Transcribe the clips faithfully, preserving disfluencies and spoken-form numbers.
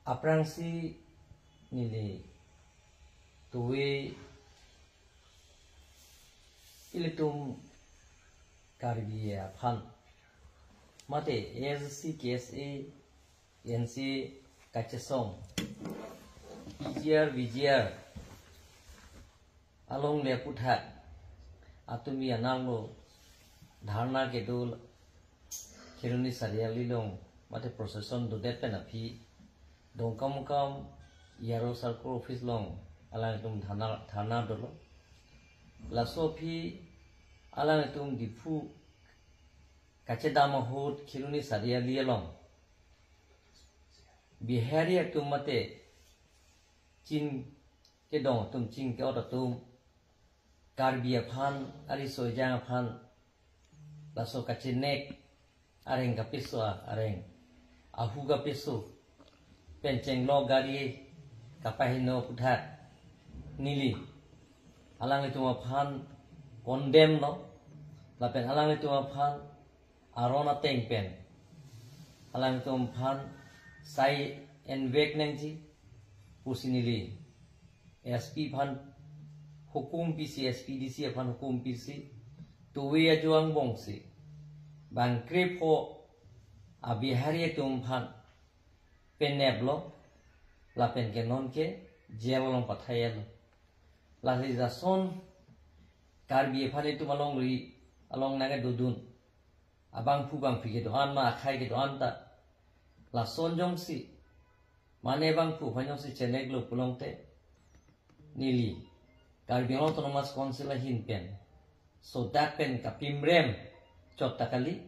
Aphrangsi neli tuwe ilitum Karbi aphan mate A S D C, K S A, N C A kachesong P G R, V G R alongle aphuthak atumi ananglo dharna kedo Kheroni Chariali along mate procession dodet pen aphi Dongkamukam E R O circle office along alangtum dharna, dharna dolo. Laso aphi alangtum Diphu kachedam ahut Kheroni Chariali along Bihari atum mate ching kedong atum, ching ke-ot atum Karbi aphan, ariso ejang aphan laso kachenek areng kapeso, areng ahu kapeso pen chenglok gari kapaheno aphuthak neli alanglitum aphan condemn lo, lapen alanglitum aphan aron ateng pen alangtum aphan sai envek nangji pusi neli S P aphan hukum pisi, S P D C aphan hukum pisi, tuwe ajo angbongsi bang krepho a-Bihari atum aphan peneplo, lapen ke non ke jail along pathayelo. Lasi jason Karbi aphan itum alongri along nangkedodun abangphu bangphi kedo-an ma akhai kedo-an ta lason jongsi mane bangphu aphan jongsi cheneklo pulote neli Karbi Anglong Autonomous Council ahin pen sodak pen kapimrem chot ta kali,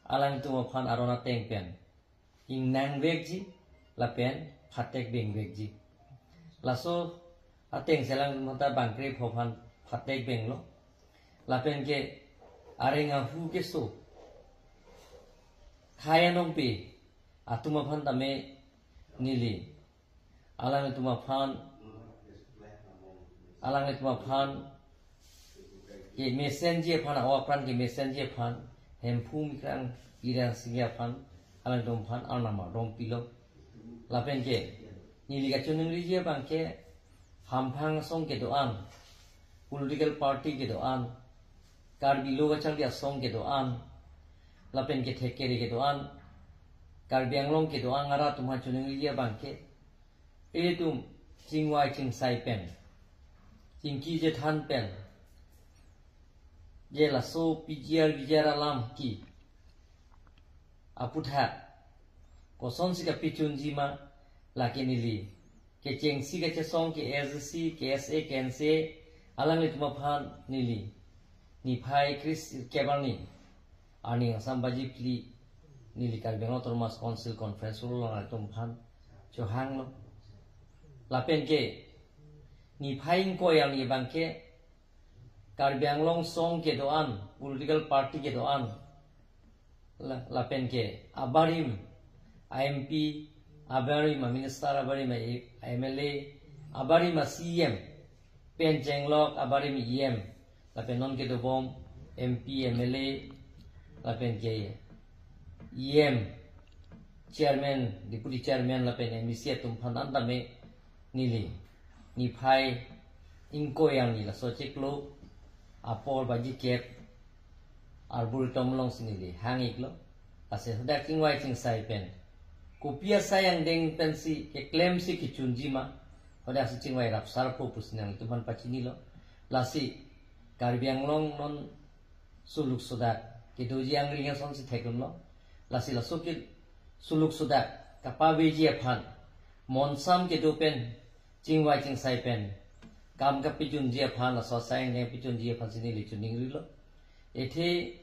alangtum aphan aron ateng pen ingnang vekji lapen phatek beng vekji. Laso ateng selang mata bang krepho aphan phatek benglo. Lapen ke areng ahu keso khaya nongpi atum aphan tame neli alangtum aphan, alangtum aphan ke mesenji aphan, awa apran ke mesenji aphan Hemphu Mikrang Iran Singh aphan alangtum aphan arnam ardom pilo. Lapen ke neli kachoningriji abang ke hamphang asong kedo-an, political party kedo-an, Karbi Lo Kacharli Asong kedo-an, lapen ke thekere kedo-an, Karbi Anglong kedo-an arat atum aphan choningriji abang ke ilitum chingvai chingsai pen, chingki chethan pen, je laso P G R V G R alam ke aphuthak kosonsi kapachunji ma, lake neli kechengsi kachesong ke A S D C, K S A, K N C A alanglitum aphan neli niphai kre-isi kep arni arni angsam baji phli neli Karbi Anglong Autonomous Council conference hall along alanglitum aphan chohanglo. Lapen ke niphai ingkoi arni abang ke Karbi Anglong song kedo-an, political party kedo-an, la-, lapen ke abarim a-M P, abarim a-minister, abarim a-M L A, abarim a-C E M, pen chenglok abarim E M, lapen non kedobom M P, M L A, lapen ke E M, chairman, deputy chairman, lapen M A C atum aphan an tame neli niphai ingkoi arni laso chiklo apor baji kep Arboretum alongsi neli hang-iklo. Lasi hadak chingvai chingsai pen kopi asai angdeng pensi keklemsi kechunji ma, hadaksi chingvai rapsarpo pusi nanglitum aphan pachinilo. Lasi Karbi Anglong non suluk sodak kedoji angring asonsi theklonglo. Lasi laso ke suluk sodak kapaveji aphan monsam kedo pen chingvai chingsai pen kam kapachunji aphan, laso asai angdeng pachunji aphansi neli choningrilo. Athe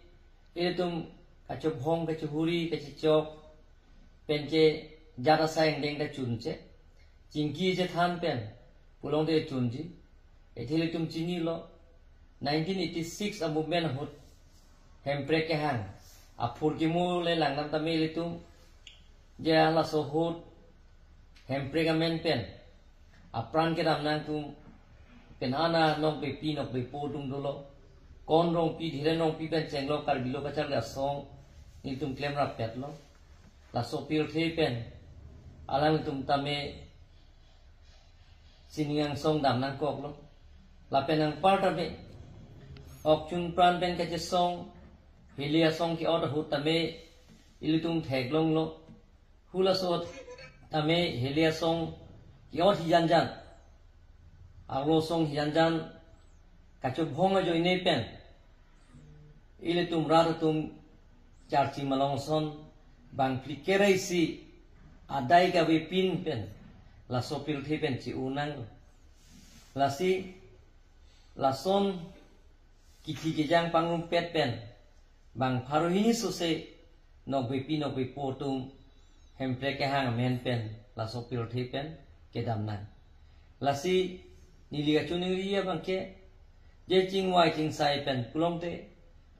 ilitum kachobhong, kachehuri, kachechok pen ke jat asai angdeng ta chunche, chingki chethan pen pulote chunji. Athe ilitum chinilo, nineteen eighty-six a-movement ahut hemprek kehang aphurkimo le langdam tame ilitum, je laso ahut hemprek amen pen apran kedam nangtum pen ana nokbepi nokbepo atum dolo. Kon Rongpi, Dhiren Rongpi pen chenglok Karbi Lo Kacharli Asong nelitum klemrappetlo. Laso pirthe pen Alangtum tame sining angsong dam nangkoklo. Lapen anpar tame ok chunpran pen kachesong, heli asong ke-ot ahut tame ilitum theklonglo. Hula asot tame heli asong ke-ot hijanjan, arlo asong hijanjan kachobhong ajoine pen ilitum rat atum charchi malong ason bang phlikere isi adai kavepin pen laso pirthe pen chi-unang. Lasi lason kithi kejang pangrumpet pen bang pharo hini sose nokbepi nokbepo atum Hemprek kehang amen pen laso pirthe pen kedam nang. Lasi neli kachiningri abang ke, je chingvai chingsai pen pulote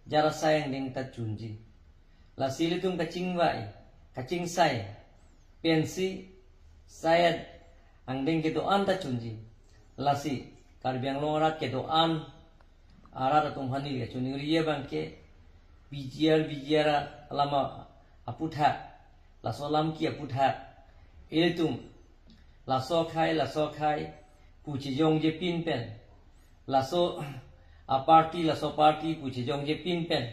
jara asai angdeng ta chunji. Lasi ilitum kachingvai kachingsai pensi asai angdeng kedo-an ta chunji. Lasi Karbi Anglong arat kedo-an arat atum aphan neli kachiningri abang ke, P G R, V G R alam aputhak, laso alam ke aputhak ilitum laso akhai laso akhai pu chejongje pin pen, laso aparty laso aparty pu chejongje pin pen,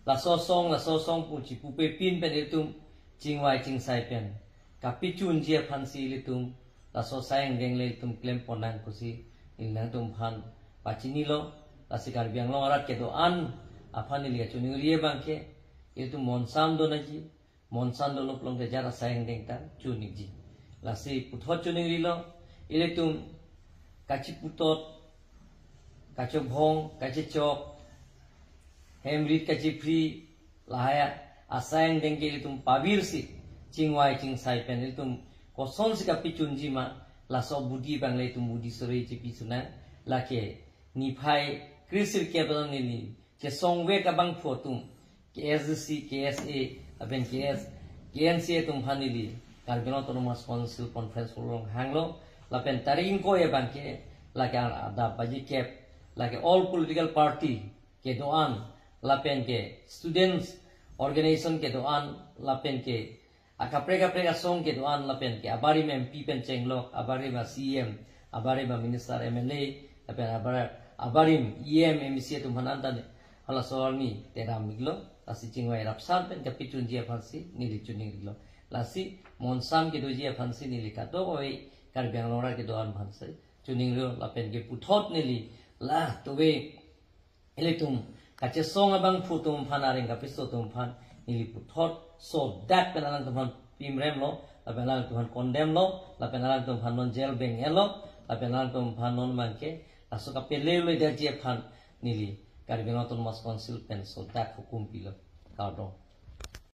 laso asong laso asong pu chipupe pin pen ilitum chingvai chingsai pen kapachunji aphansi ilitum laso asai angdeng le ilitum klem ponnang pusi neli nangtum aphan pachinilo. Lasi Karbi Anglong arat kedo-an aphan neli kachiningri abang ke, ilitum monsam do nangji, monsam dolo pulote jara asai angdeng ta chun-ikji. Lasi puthot chiningrilo, ilitum kachiputot, kachobhong, kachechok, hemrit kachiphri, lahai asai angdeng ke ilitum pavirsi chingvai chingsai pen ilitum kosonsi kapachunji ma, laso abidi abang le ilitum bidi sore chipi sunang. Lake niphai kre-sirkep along neli chesongvek abangphu atum, K S D C, K S A, lapen K S, K N C A atum aphan neli Karbi Anglong Autonomous Council Conference Hall along hanglo. Lapen tarik ingkoi abang ke, lake adap baji kep, lake all political party kedo-an, lapen ke students organization kedo-an, lapen ke akaprek kaprek asong kedo-an, lapen ke abarim M P pen chenglok, abarim a C E M, abarim a minister, M L A, lapen abar-, abarim E M, M A C atum aphan anta ne halaso arni teram-iklo. Lasi chingvai rapsar pen kapachunji aphansi neli chiningrilo. Lasi monsam kedoji aphansi neli kadokave Karbi Anglong arat kedo-an aphansi chiningrilo. Lapen ke puthot neli la tove ilitum kachesong abangphu atum aphan, areng kapiso atum aphan neli puthot sodak pen alangtum aphan pimremlo, lapen alangtum aphan condemn lo, lapen alangtum aphan non jail beng-etlo, lapen alangtum aphan non abang ke laso kapele-le detji aphan neli Karbi Anglong Autonomous Council pen sodak hukum pilo. Kardom.